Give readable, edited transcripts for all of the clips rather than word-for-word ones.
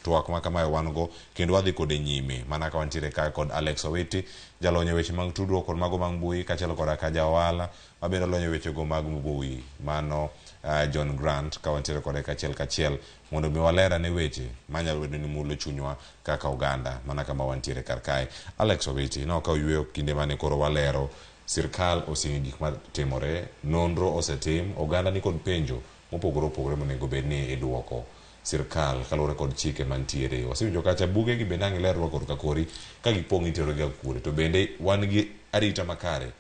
Twak ma kamae wan go kendo wadhi kode nyime mana ka wantiere kae kod Alex Owiti, jalony e weche mag tudruok kod mago mag mbui kaachiel koda ka ja ohala ma bende olony e wechego mag mbui mano John Grant ka wantiere kode kachiel kachiel mondo mi waler ane weche manyalo bedo ni mulo chunywa kaka oganda mana kama wantiere kar kae. Alex Owiti, ne ok ayueyo kinde mane koro walero sirkal osing'e gik matimore, nonro osetim, oganda nikod penjo mopogore opogore monego bed ni iduoko sirkal kaluwore kod chike mantiere. Wasewinjo kacha buge gi bende ang' ilerwa korka kori ka gipong' itero gi kure to bende wan gi arita makare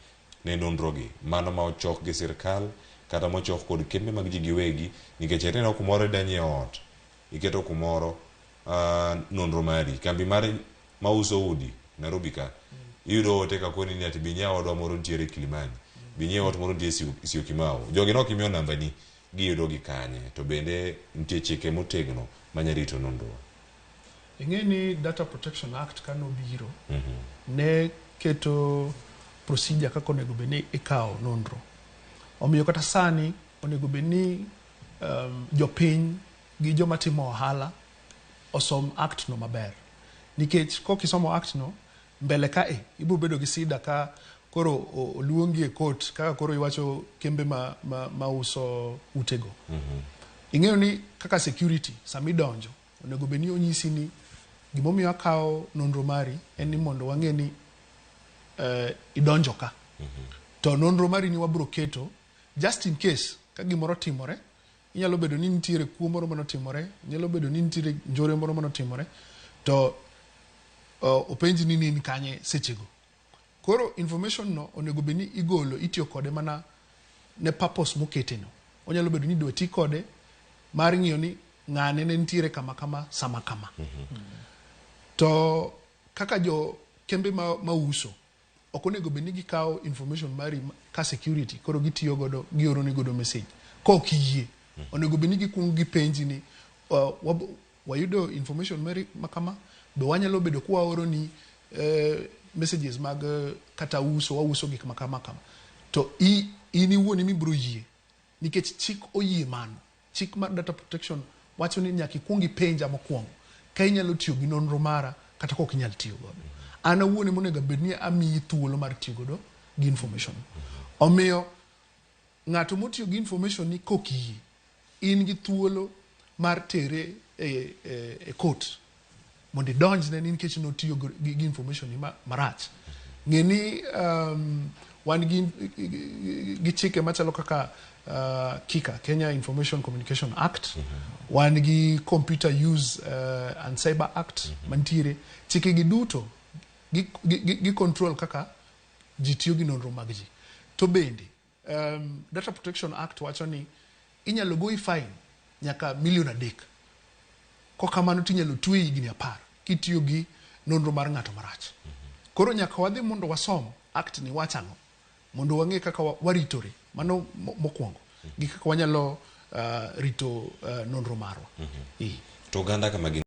ne nonro gi mano ma ochok gi sirkal kata mochok kod kembe mag ji giwegi nikech ineno kumoro ida nyiewo ot iketo kumoro nonro mari kambi mar mauso udi Nairobi ka iyudo ote ka koni ni ati bi nyiew odwa moro nitiere Kilimani bi nyiew ot moro nitie Syokimau jogi nok imiyo namba ni giyudo gi kanye to bende nitie chike motegno manya rito nonro. Ing'e ni Data Protection Act kanobiro ne keto procedure kaka onego bed ni ikawo nonro. Omiyo kata sani onego bed ni jopiny gi joma timo ohala osom act no maber. Nikech kok isomo act no, mbele kae ibiro bedo gi sida ka koro oluongi e court kaka koro iwacho kembe ma uso utego. Ing'eyo ni kaka security sama idonjo onego bed ni onyisi ni gimomiyo akawo nonro mari en ni mondo wang'e ni idonjo ka. To nonro mari ni wabro keto just in case ka gimoro timore inyalo bedo ni nitiere kuo moro manotimore, nyalo bedo ni nitiere njore moro manotimore to openji ni in kanye sechego. Koro information no onego bed ni igolo itiyo kode mana ne purpose mokete no. Onyalo bedo ni idwa ti kode mar ng'iyo ni ng'ane ne nitiere kama kama sama kama. To kaka jo kembe ma uso ok onego bed ni gikawo information mari ka security koro gitiyo godo gioro ni godo message kok iyie. Onego bed ni gikuongo gipenji ni wayudo information mari ma kama be wanyalo bedo ka waoro ni messages mag kata uso wauso gik ma kama kama to in iwuon ema ibiro yie nikech chik oyie mano. Chik mar data protection wacho ni nyaka ikuong ipenja mokwongo ka inyalo tiyo gi nonro mara kata kok inyal tiyo godo. An awuon ema onego bed ni amiyi thuolo mar tiyo godo gi information. Omiyo ng'ato motiyo gi information ni kok iyie, in gi thuolo mar tere e court mondo idonjne ni nikech notiyo gi information ni marach. Ng'e ni wan gi chike machalo kaka KICA, Kenya Information Communication Act, wan gi Computer Use and Cyber Act mantiere. Chike gi duto gi control kaka ji tiyo gi nonro mag ji. To bende Data Protection Act wacho ni inyalo goyi fine nyaka milion 3. Kokamano tinyalo tweyi higni 10 kitiyo gi nonro mar ng'ato marach. Koro nyaka wadhi mondo wasom act ni wacho ang'o mondo wang'e kaka waritore. Mano mokwongo gi kaka wanyalo rito nonro marwa. To oganda kama gin